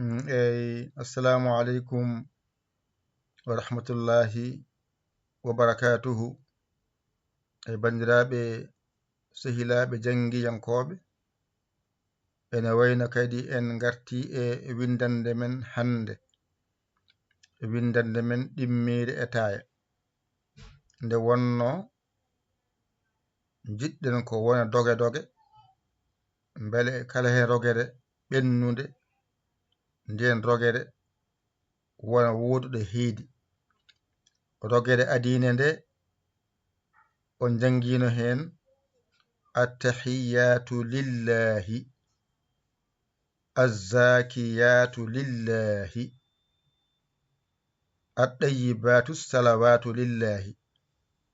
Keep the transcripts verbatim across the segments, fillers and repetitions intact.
Mm, eyi, assalamu aleykum wa rahmatullahi wa barakatuhu. E banndiraaɓe, sehilaaɓe janngiyankooɓe, ene wayno kadi en ngartii e winndannde men hannde. Winndannde men ɗimmiire e taaya. Nde wonnoo, njiɗɗen ko wona doge doge, mbele kala heen rogere ɓennunde, ndeen rogere wona woodude heedi. Rogere adiinde nde, on njanngiino heen, "Attahiyyatu lillahi, azzakiyaatu lillahi, aɗɗayibaatu salawaatu lillahi."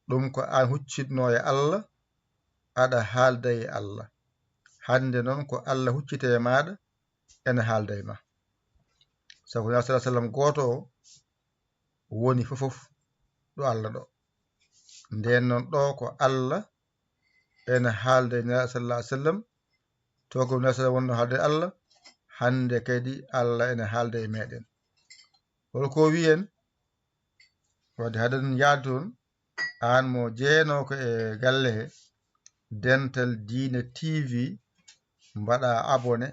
Ɗum ko aan huccitnoo e Allah, aɗa haalda e Allah. Hannde noon ko Allah huccita e maaɗa, ene haalda e ma. Sabu Nulaaɗo sallallahu alaihi wasallam gooto o woni fof fof ɗo Allah ɗo. Ndeen noon ɗo ko Allah ene haalda e Nulaaɗo sallallahu alaihi wasallam, to ko Nulaaɗo sallallahu wonno haalda e Allah, hannde kadi Allah ene haalda e meɗen. Hol ko wiyen? Wadde haɗen yaade toon, aan mo jeenoo ko e galle he, Dental Diine T V, mbaɗa abonné,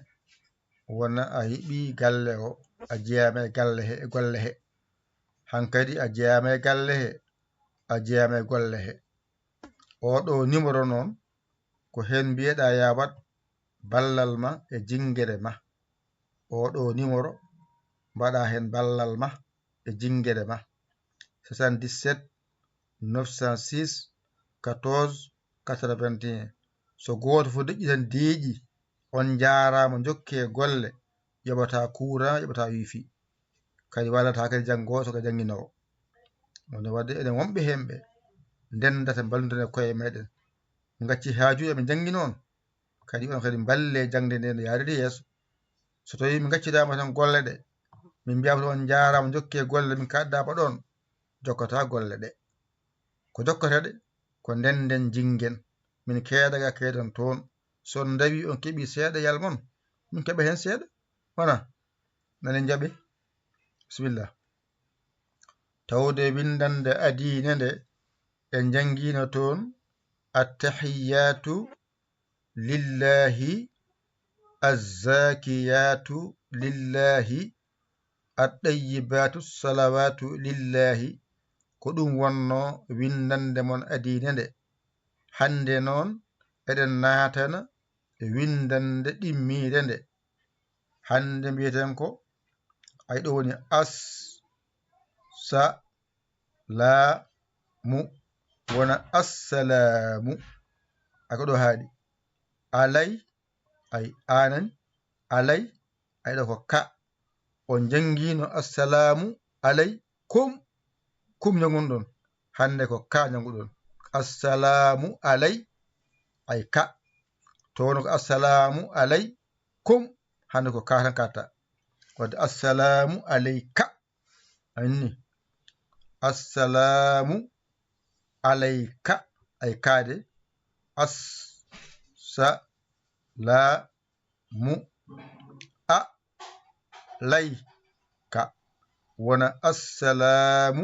wona a heɓii galle o, a jeyaama e galle he, e golle he. Hankadi a jeyaama e galle he, a jeyaama e golle he. Oɗo numéro noon, ko heen mbiyeɗaa yaa waɗ ballal ma e jinngere ma. Oɗo numéro, mbaɗa heen ballal ma e jinngere ma. Soixante-dix-sept neuf cent six quatorze quatre-vingt-un. So gooto fof deƴƴi tan deeƴi, on njaaraama, njokkee golle, yoɓataa courant, yoɓataa wifi. Kadi wallata kadi janngo so ko jannginoowo. Woni wadde enen wonɓe heen ɓe, ndenndata mballondira e koye meɗen. Ngacci haaju eɓe njanngi noon. Kadi on kadi mballe jaŋde nde no yaariri yeeso. So tawii min ngaccidaama tan golle ɗe, min mbiyaama tan on njaaraama, njokkee golle, min kaɗdaama ɗoon, jokkata golle ɗe. Ko jokkata ɗe, ko ndennden, jinngen. Min keeda ga keedan toon. So on ndawi on keɓii seeɗa yalmon, min keɓa heen seeɗa. Wona? Nani njaɓe? Bisimilla. Tawde winndannde adiine nde, en njanngiino toon, "Attahiyyatu lillahi, azzakiyaatu lillahi, aɗɗayibaatu salawaatu lillahi." Ko ɗum wonnoo winndannde mon adiine nde. Hannde noon, eɗen naatana winndannde ɗimmiire nde. Hannde mbiyeten ko, ay, ɗo woni as, sa, laa, mu, wona assalaamu. Ay, ko ɗo haaɗi. Alay, ay, aanani, alay, ay, ɗo ko ka. On njanngiino assalaamu alay kum, kum njanngunɗon. Hannde ko ka njannguɗon. Assalaamu alay, ay, ka. To wonno ko assalaamu alay kum, hannde ko ka tan katta. Wadde assalaamu alayka. Anni. Assalaamu alayka. Ay, kaade. As, sa, la, mu, a, lay, ka. Wona assalaamu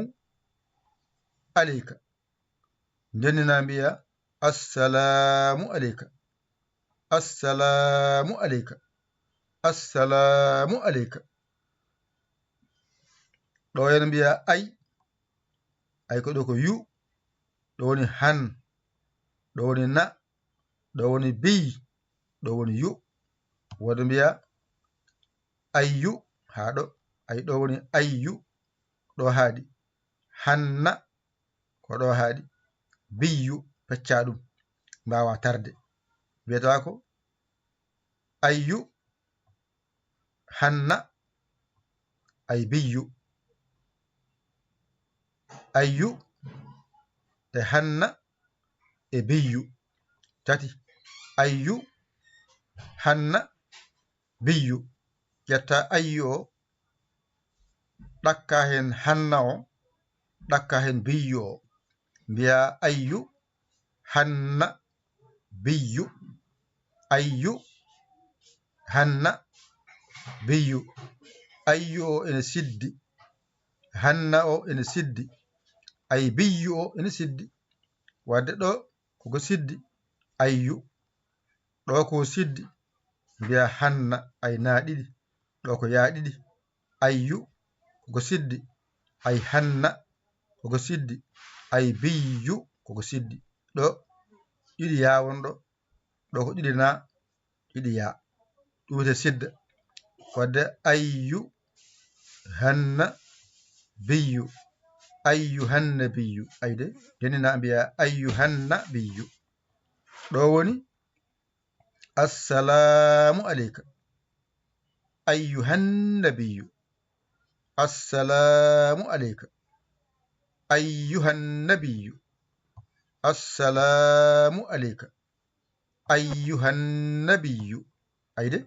aleyka. Ndennina mbiya, "Assalaamu aleyka. Assalaamu aleyka. Assalaamu aleyka." Ɗo en mbiya ay, ay ko ɗo ko yu, ɗo woni han, ɗo woni na, ɗo woni biy, ɗo woni yu. Woɗo mbiya ayyu, haa ɗo, ay ɗo woni ayyu, ɗo haaɗi. Hanna, ko ɗo haaɗi. Biyyu, pecca ɗum, mbaawa tarde. Mbiyata ko ayyu, hanna, ay biyyu. Ayyu e hanna e biyyu. Tati. Ayyu, hanna, biyyu. Ƴetta ayyu o, ɗakka heen hanna o, ɗakka heen biyyu o. Mbiya ayyu, hanna, biyyu. Ayyu, hanna, biyyu. Ayyu o ene siddi. Hanna o ene siddi. Ay biyyu o ene siddi. Wadde ɗo koko siddi. Ayyu. Ɗo ko siddi. Mbiya hanna ay na ɗiɗi. Ɗo ko ya ɗiɗi. Ayyu koko siddi. Ay hanna koko siddi. Ay biyyu koko siddi. Ɗo ɗiɗi ya won ɗo. Ɗo ko ɗiɗi na ɗiɗi ya. Ɗum wiyetee sidda. Wadde ayyu hanna biyyu. Ayyu hanna biyyu. Ayde, joni na mbiya ayyu hanna biyyu. Ɗo woni assalamu aleyka. Ayyu hanna biyyu. Assalamu aleyka. Ayyu hanna biyyu. Assalamu aleyka. Ayyuhan nabiyyu. Ayde,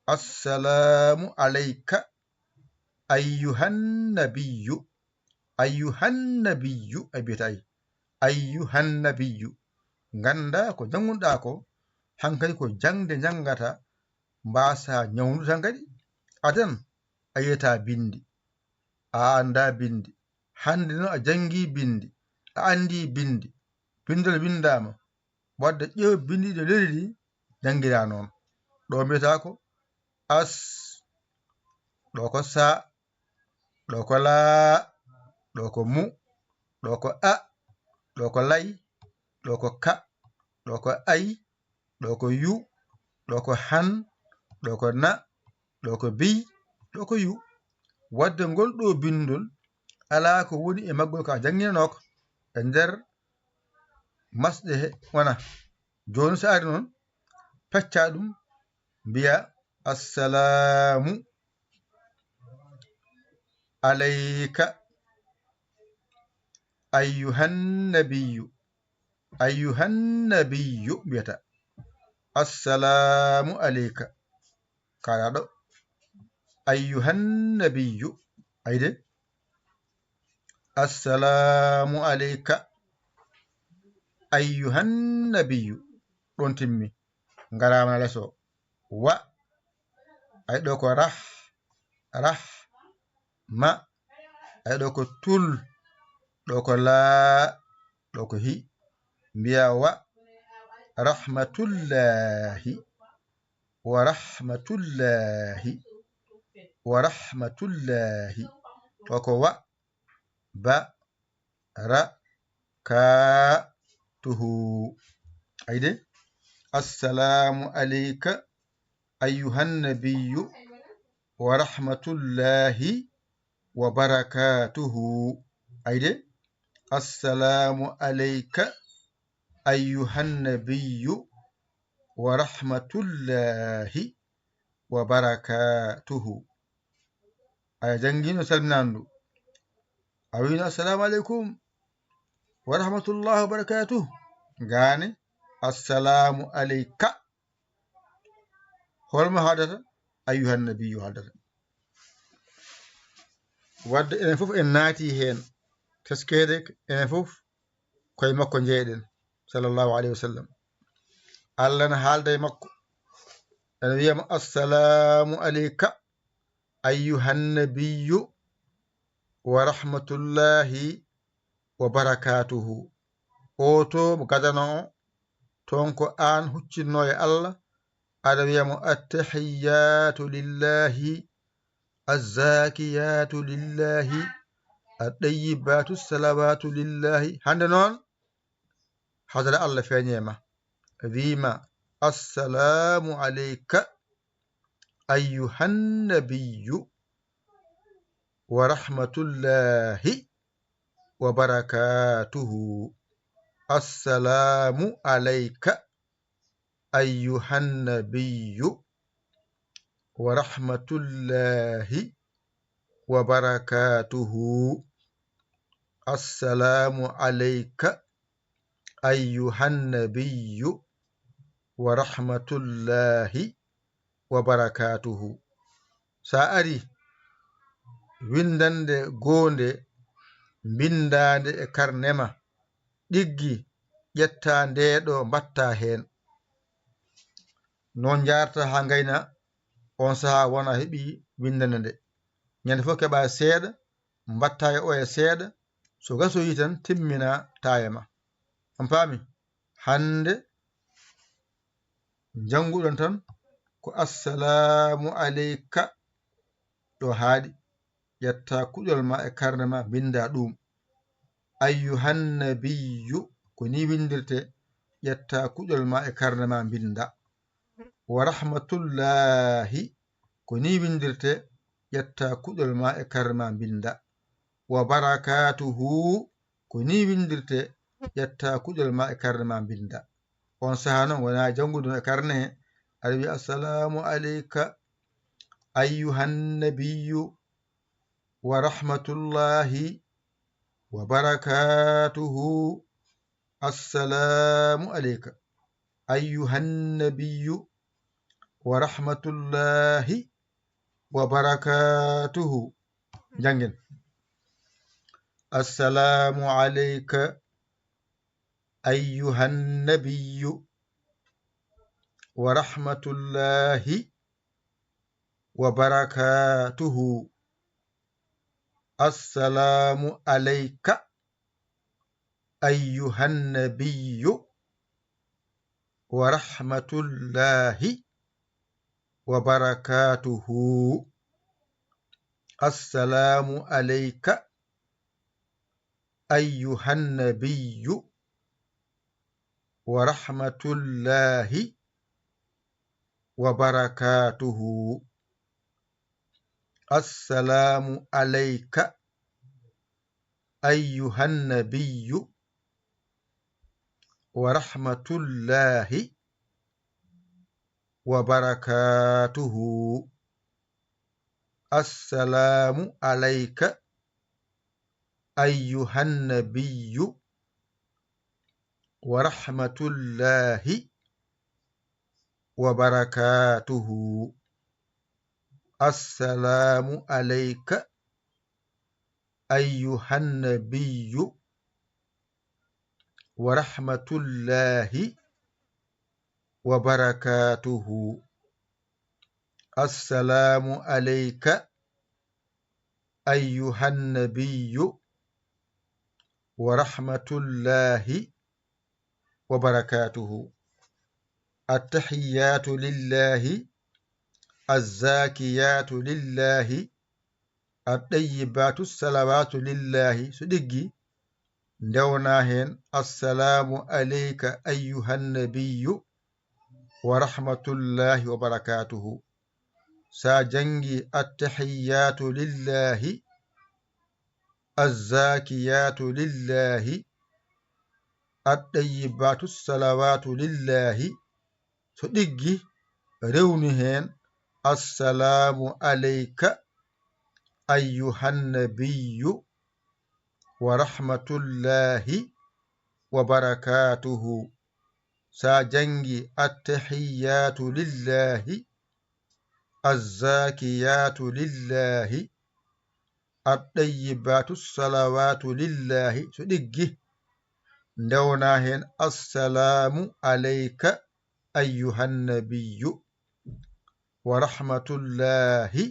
assalamu alayka. Ayyuhan nabiyyu. Ayyuhan nabiyyu. Ay biyata ay. Ayyuhan nabiyyu. Ngannda ko janngunɗaa ko, hankadi ko jaŋde njanngata, mbaasa ñawndude tan kadi. Adan, a yiyata binndi. A annda binndi. Hannde noon a janngi binndi. A anndi binndi. Binndol winndaama. Wadde ƴeew binndiiɗo leydi ndi, janngiraa noon. Ɗo mbiyata ko as, ɗo ko sa, ɗo ko laa, ɗo ko mu, ɗo ko a, ɗo ko lay, ɗo ko ka, ɗo ko ay, ɗo ko yu, ɗo ko han, ɗo ko na, ɗo ko biy, ɗo ko yu. Wadde ngol ɗo binndol, alaa ko woni e maggol ka jannginanoo ko e nder masɗe he wona. Jooni so ari noon, pecca ɗum, mbiya, "Assalaamu alayka, ayyuhan nabiyyu." Ayyuhan nabiyyu mbiyata, "Assalaamu alayka." Kaɗa ɗo, "Ayyuhan nabiyyu." Ayde, "Assalaamu alayka, ayyuhan nabiyyu." Ɗon timmi. Ngaraama les o. Wa. Ay ɗo ko rah, rah, ma. Ay ɗo ko tul, ɗo ko laa, ɗo ko hi. Mbiya wa rahmatullahi. Wa rahmatullahi. Wa rahmatullahi. Ɗo ko wa, ba, ra, ka, tuhu. Ayde, "Assalaamu alayka, ayyuhan nabiyyu, wa rahmatullahi, wa barakaatuhu." Ayde, "Assalaamu alayka, ayyuhan nabiyyu, wa rahmatullahi, wa barakaatuhu." Aya janngiino salminaandu. A wiino, "Assalaamu aleykum wa rahmatullahi wa barakaatuhu." Gaane, "Assalaamu aleyka." Holmo haaldata? Ayyuhan nabiyyu haaldata. Wadde enen fof en naati heen. Teskeede enen fof koye makko njeeɗen, sallallahu alayhi wa sallam. Allah na haalda e makko. Ene wiyama, "Assalaamu aleyka, ayyuhan nabiyyu, wa rahmatullahi wa barakaatuhu." O to mo gadano o, toon ko aan huccinno e Allah, aɗa wiyamo, "Attahiyyaatu lillahi, azzaakiyaatu lillahi, attayyibaatu salawaatu lillahi." Hannde noon, hadara Allah feeñe ma, wiima, "Assalaamu aleyka, ayyuhan nabiyyu, wa rahmatullahi, wa barakaatuhu." Assalaamu aleyka, ayyuhan nabiyyu, wa rahmatullahi, wa barakaatuhu. Assalaamu aleyka, ayyuhan nabiyyu, wa rahmatullahi, wa barakaatuhu. Sa ari winndande goonde, mbinndaande e karne ma, ɗiggi, ƴetta nde ɗo, mbatta heen. Noon njaarta haa ngayna, oon sahaa wona heɓi winndande nde. Ñande fof keɓa seeɗa, mbatta e oya seeɗa, so gasoyi tan timmina taaya ma. On paami? Hannde njannguɗon tan ko assalaamu aleyka, ɗo haaɗi. Ƴetta kuɗol ma e karne ma, mbinnda ɗum. Ayyuhan nabiyyu, ko ni winndirte, ƴetta kuɗol ma e karne ma, mbinnda. Wa rahmatullahi, ko ni winndirte, ƴetta kuɗol ma e karne ma, mbinnda. Wa barakaatuhu, ko ni winndirte, ƴetta kuɗol ma e karne ma, mbinnda. On sahaa noon wonaa janngude e karne he, aɗa wiya, "Assalaamu aleyka, ayyuhan nabiyyu, wa rahmatullahi, wa barakaatuhu. Assalaamu aleyka, ayyuhan nabiyyu, wa rahmatullahi, wa barakaatuhu." Njanngen. Assalaamu aleyka, ayyuhan nabiyyu, wa rahmatullahi, wa barakaatuhu. Assalaamu aleyka, ayyuhan nabiyyu, wa rahmatullahi, wa barakaatuhu. Assalaamu aleyka, ayyuhan nabiyyu, wa rahmatullahi, wa barakaatuhu. Assalaamu aleyka, ayyuhan nabiyyu, wa rahmatullahi, wa barakaatuhu. Assalaamu aleyka, ayyuhan nabiyyu, wa rahmatullahi, wa barakaatuhu. Assalaamu aleyka, ayyuhan nabiyyu, wa rahmatullahi, wa barakaatuhu. Assalaamu aleyka, ayyuhan nabiyyu, wa rahmatullahi, wa barakaatuhu. Attahiyyaatu lillahi, azzaakiyaatu lillahi, attayyibaatu salawaatu lillahi. So ɗiggi, ndewna heen, "Assalaamu aleyka, ayyuhan nabiyyu, wa rahmatullahi, wa barakaatuhu." Sa janngi, "Attahiyyaatu lillahi, azzaakiyaatu lillahi, attayyibaatu salawaatu lillahi." So ɗiggi, rewni heen, "Assalaamu aleyka, ayyuhan nabiyyu, wa rahmatullahi, wa barakaatuhu." Sa janngi, "Attahiyyaatu lillahi, azzaakiyaatu lillahi, attayyibaatu salawaatu lillahi." So ɗiggi, ndewna heen, "Assalaamu aleyka, ayyuhan nabiyyu, wa rahmatullahi,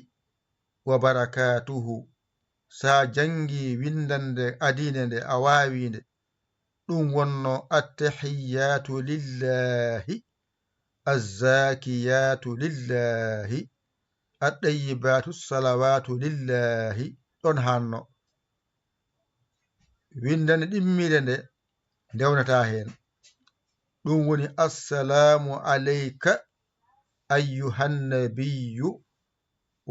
wa barakaatuhu." Sa janngi winndannde adiinde nde, a waawi nde, ɗum wonno, "Attahiyyaatu lillahi, azzaakiyaatu lillahi, attayyibaatu salawaatu lillahi." Ɗon hanno. Winndannde ɗimmiinde nde ndewnata heen. Ɗum woni, "Assalaamu aleyka, ayyuhan nabiyyu,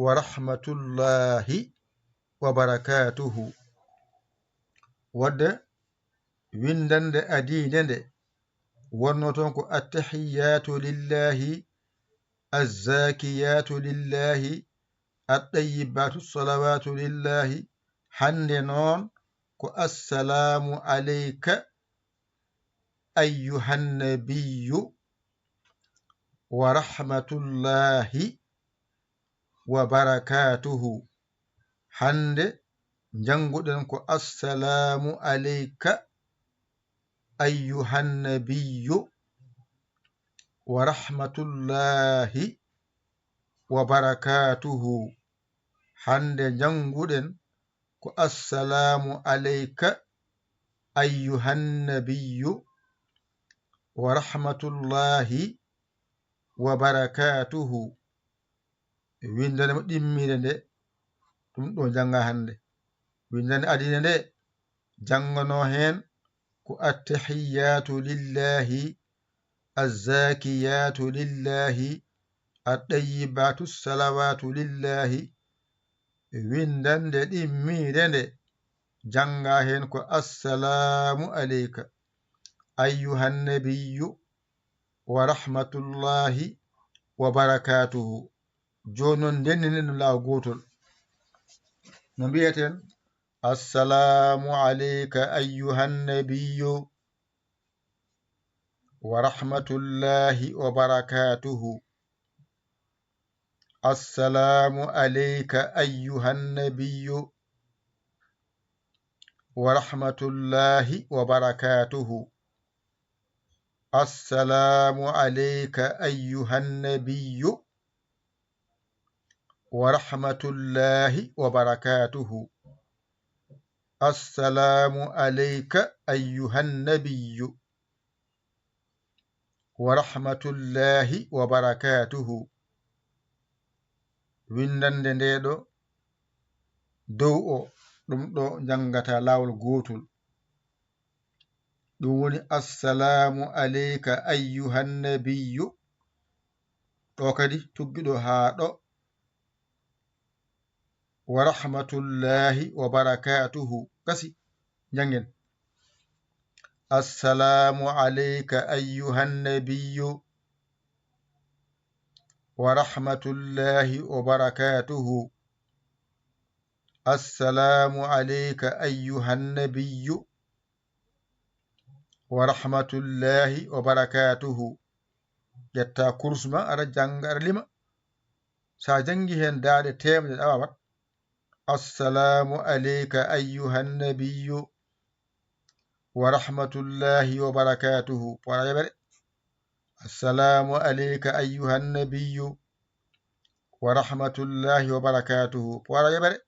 wa rahmatullahi, wa barakaatuhu." Wadde winndannde adiinde nde wonno toon ko, "Attahiyyaatu lillahi, azzaakiyaatu lillahi, attayyibaatu salawaatu lillahi." Hannde noon ko, "Assalaamu aleyka, ayyuhan nabiyyu, wa rahmatullahi, wa barakaatuhu." Hannde njannguɗen ko, "Assalaamu aleyka, ayyuhan nabiyyu, wa rahmatullahi, wa barakaatuhu." Hannde jannguɗen ko assalaamu aleyka ayyuhan nabiyyu wa rahmatullahi wa barakaatuhu. Winndande mo ɗimmiire nde, ɗum ɗo jannga hannde. Winndande adine nde, jannganoo heen ko attahiyaatu lillahi, azzakiyaatu lillahi, attayibaatu salawaatu lillahi. Winndande ɗimmiire nde, jannga heen ko assalaamu aleyka ayyuhan nabiyyu wa rahmatullahi wa barakaatuhu. Jooni noon, ndenninen ɗum laawol gootol. No mbiyaten, assalaamu aleyka ayyuhan nabiyyu wa rahmatullahi wa barakaatuhu. Assalaamu aleyka ayyuhan nabiyyu wa rahmatullahi wa barakaatuhu. Assalaamu aleyka ayyuhan nabiyyu wa rahmatullahi wa barakaatuhu. Assalaamu aleyka ayyuhan nabiyyu wa rahmatullahi wa barakaatuhu. Winndande nde ɗo dow o, ɗum ɗo janngata laawol gootol. Ɗum woni, assalaamu aleyka ayyuhan nabiyyu. Ɗo kadi tuggi ɗo haa ɗo. Wa rahmatullahi wa barakaatuhu. Gasi, janngen. Assalaamu aleyka ayyuhan nabiyyu wa rahmatullahi wa barakaatuhu. Assalaamu aleyka ayyuhan nabiyyu wa rahmatullahi wa barakaatuhu. Ƴetta kurus ma, aɗa jannga, aɗa lima. So a janngi heen daaɗe teemedere, a waawat. Assalaamu aleyka ayyuhan nabiyyu wa rahmatullahi wa barakaatuhu. Poora yeɓere. Assalaamu aleyka ayyuhan nabiyyu wa rahmatullahi wa barakaatuhu. Poora yeɓere.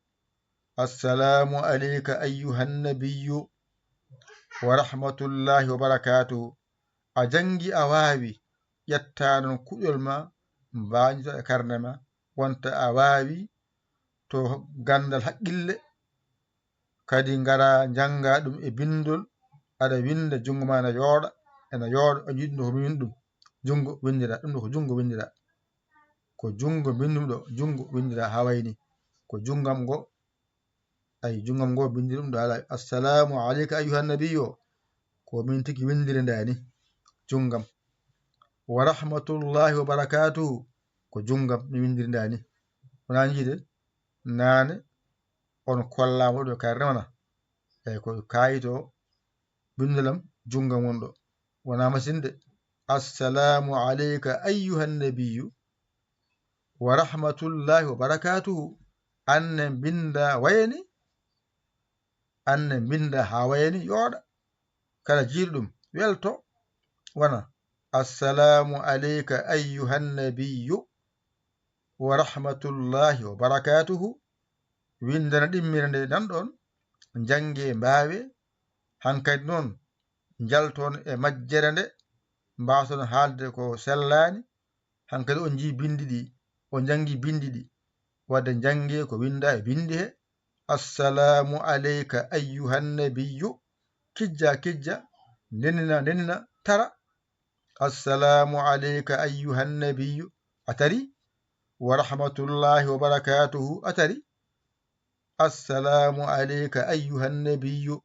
Assalaamu aleyka ayyuhan nabiyyu wa rahmatullahi wa barakaatuhu. A janngi, a waawi, ƴetta noon kuɗol ma, mbaañto e karne ma, wonta a waawi to ganndal haqqille, kadi ngara njannga ɗum e binndol, aɗa winnda, junngo ma ena yooɗa, ena yooɗa, a yiɗi ɗum ɗo ko mi winndi ɗum. Junngo winndira, ɗum ɗo ko junngo winndira. Ko junngo binndum ɗo, junngo winndira haa wayni. Ko junngam ngo, ay, junngam ngo binndi ɗum ɗo haala, assalaamu aleyka ayyuhan nabiyyu. Ko min tigi winndiri ndaa ni, junngam. Wa rahmatullahi wa barakaatuhu, ko junngam mi winndiri ndaa ni. Wonaa njiide, naane on kollaama ɗo kadi remana. Eyi, ko kaayito binndol am, junngam won ɗo. Wonaa masinde. Assalaamu aleyka ayyuhan nabiyyu wa rahmatullahi wa barakaatuhu. Aan ne mbinnda wayani, aan ne mbinnda haa wayani, yooɗa. Kala jiiɗo ɗum, welto, wona, assalaamu aleyka ayyuhan nabiyyu wa rahmatullahi wa barakaatuhu. Winndana ɗimmire nde nan ɗon, njannge, mbaawe, hankadi noon njalton e majjere nde, mbaason haalde ko sellaani. Hankadi on njii binndi ɗi, on njanngi binndi ɗi, wadde njannge ko winnda e binndi he. Assalaamu aleyka ayyuhan nabiyyu. Kijja, kijja, ndenina, ndenina, tara. Assalaamu aleyka ayyuhan nabiyyu. A tari. Wa rahmatullahi wa barakaatuhu. A tari. Assalaamu aleyka ayyuhan nabiyyu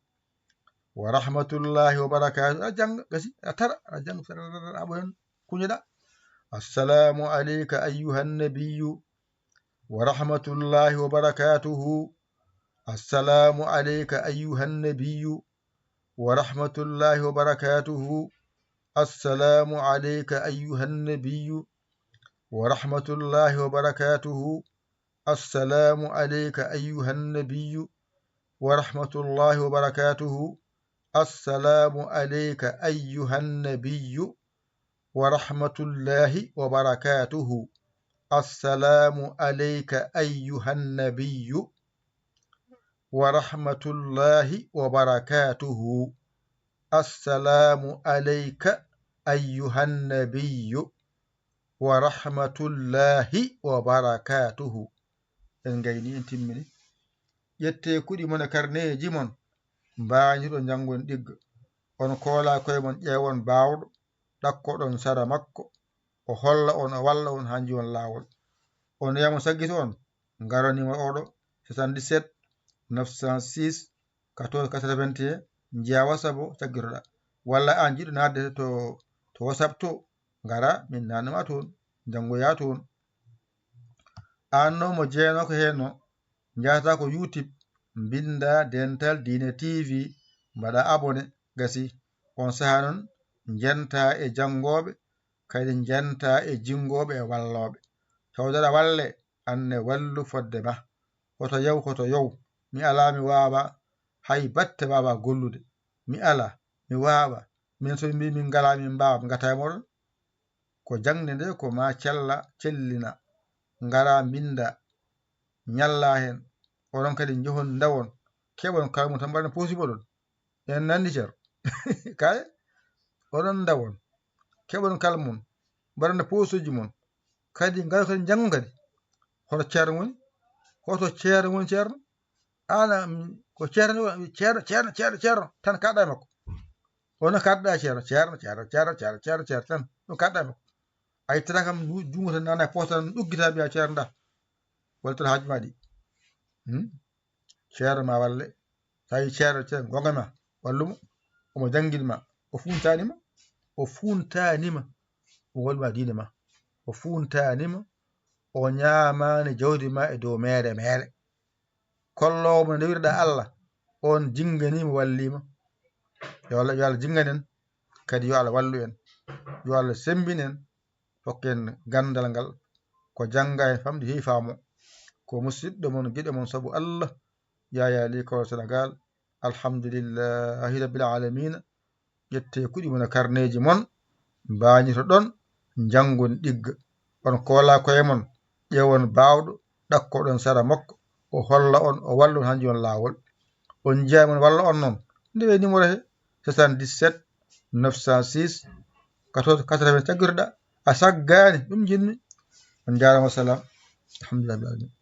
wa rahmatullahi wa barakaatuhu. A jannga, gasi, a tara, a jannga, tara, tara, tara, haa ɓooya, kuñoɗa. Assalaamu aleyka ayyuhan nabiyyu wa rahmatullahi wa barakaatuhu. Assalaamu aleyka ayyuhan nabiyyu wa rahmatullahi wa barakaatuhu. Assalaamu aleyka ayyuhan nabiyyu wa rahmatullahi wa barakaatuhu. Assalaamu aleyka ayyuhan nabiyyu wa rahmatullahi wa barakaatuhu. Assalaamu aleyka ayyuhan nabiyyu wa rahmatullahi wa barakaatuhu. السلام عليك أيها النبي ورحمة الله وبركاته. السلام عليك أيها النبي ورحمة الله وبركاته. En gayni, en timmini. Ƴettee kuɗi mon e karneeji mon, mbañiroɗon njanngon ɗigga. On koola koye mon, ƴeewon baawɗo, ɗakkoɗon sara makko, o holla on, o walla on haa njiwon laawol. On yamo saggito on, ngara numéro oɗo, soixante-dix-sept neuf cent six quatorze quatre-vingt-un, njiya WhatsApp o caggiroɗa. Walla aan jiɗɗo naatde to, to WhatsApp to, ngara min naatnama toon, njanngoya toon. Aan no mo jeenoko heen no, njahata ko YouTube, mbinnda Dental Diine T V, mbaɗa abonné, gasi. On sahaa noon, njenta e janngooɓe, kadi njenta e jinngooɓe e wallooɓe. Tawde aɗa walle, aan ne wallu fodde ma. Hoto yaw, hoto yow. Mi alaa, mi waawaa, hay batte waawaa gollude. Mi alaa, mi waawaa. Min so min mbii min ngalaa, min mbaawaa, min ngattaa e mooɗon. Ko jaŋde nde, ko maa cella, cellina, ngara mbinnda, ñalla heen. Onon kadi njehon ndawon, keɓon kala mum tan mbaɗen poosi moɗon. En nanndi, Ceerno? Kay, onon ndawon, keɓon kala mum, mbaɗen poosuuji mon. Kadi ngayon kadi njanngon kadi. Hoto Ceerno woni? Hoto Ceerno woni Ceerno? Aan, mm, ko Ceerno woni, Ceerno, Ceerno, Ceerno, Ceerno, tan kaɗɗa e makko. Ono kaɗɗa Ceerno, Ceerno, Ceerno, Ceerno, Ceerno, Ceerno, Ceerno, tan. Ɗum kaɗɗa e makko. A ittata kam ju-, junngo tan nana e poos tan ɗuggita mbiya, "Ceerno da, wallital haaju ma ɗi." Hmm? Ceerno ma walle. Tawi Ceerno, Ceerno, gonga ma, wallu mo. Omo janngini ma, o fuuntaani ma, o fuuntaani ma, o wallu ma diine ma, o fuuntaani ma, o ñaamaani jawdi ma e dow meere meere. Kolloowo mo ndewirɗa Allah, on jinnganii mo, wallii ma. Yo Allah, yo Allah jinngane en, kadi yo Allah wallu en, yo Allah semmbin en, hokku en ganndal ngal, ko jannga en famɗi heewi faamo. Ko musiɗɗo mon, giɗo mon sabu Allah, Yaya Ly Koro Senegaal. Alhamdulillahi Rabbil Aalamiina. Ƴettee kuɗi mon e karneeji mon, mbañitoɗon, njanngon ɗigga. On koola koye mon, ƴeewon baawɗo, ɗakkoɗon sara makko, o holla on, o walla on haa njiwon laawol. On njiya mon walla on noon, ndewe numéro he, soixante-dix-sept neuf cent six quatorze quatre-vingts, caggiroɗa. A saggaani, ɗum njiɗmi. On njaaraama, wa salaam. Alhamdulillahi Rabbil Aalamiina.